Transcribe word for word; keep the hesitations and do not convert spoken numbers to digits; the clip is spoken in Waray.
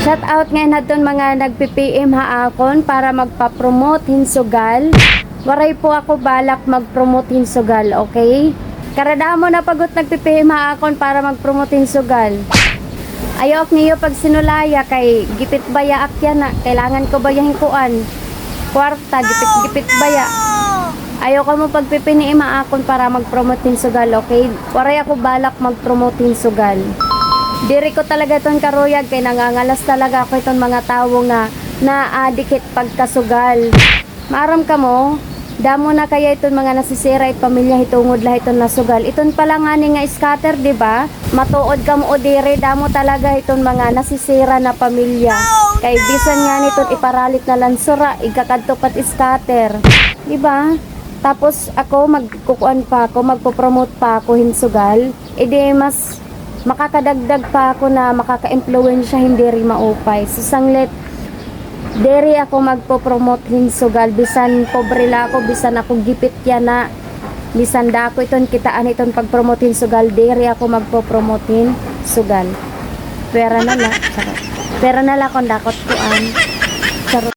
Shout out ngay-an hadton mga nagpi-P M ha akon para magpa-promote hin sugal. Waray po ako balak mag-promote hin sugal, okay? Karadamo na pa gud nagpi-P M ha akon para mag-promote hin sugal. Ayaw ak niyo pagsinulaya kay gipit baya ak yana. Kailangan ko baya hin kuan. Kwarta, gipit-gipit baya. Ayaw kamo pagpi-P M ha akon para mag-promote hin sugal, okay? Waray ako balak mag-promote hin sugal. Diri ko talaga iton karuyag kay nangangalas talaga ako hiton mga tawo nga naadik hit pagkasugal. Maaram kamo, damo na kaya iton mga nasisira it pamilya hitungod la hiton nasugal. Iton pa la ngani nga scatter, di ba? Matuod kamo o diri, damo talaga hiton mga nasisira na pamilya. Kay bisan ngani iton iparalit na la hin sura, igkakadto pa it scatter. Di ba? Tapos ako, magkukuan pa ako, magpo-promote pa ako hin sugal. E di mas makakadagdag pa ako na makakaimpluwensya hin diri maupay. So sanglit, diri ako magpo-promote hin sugal. Bisan pobre la ako, bisan ako gipit yana. Bisan dako iton kitaan hiton pag-promote hin sugal, diri ako magpo-promote hin sugal. Pwera na la. Charot. Pwera na la kon dako it kuan. Charot.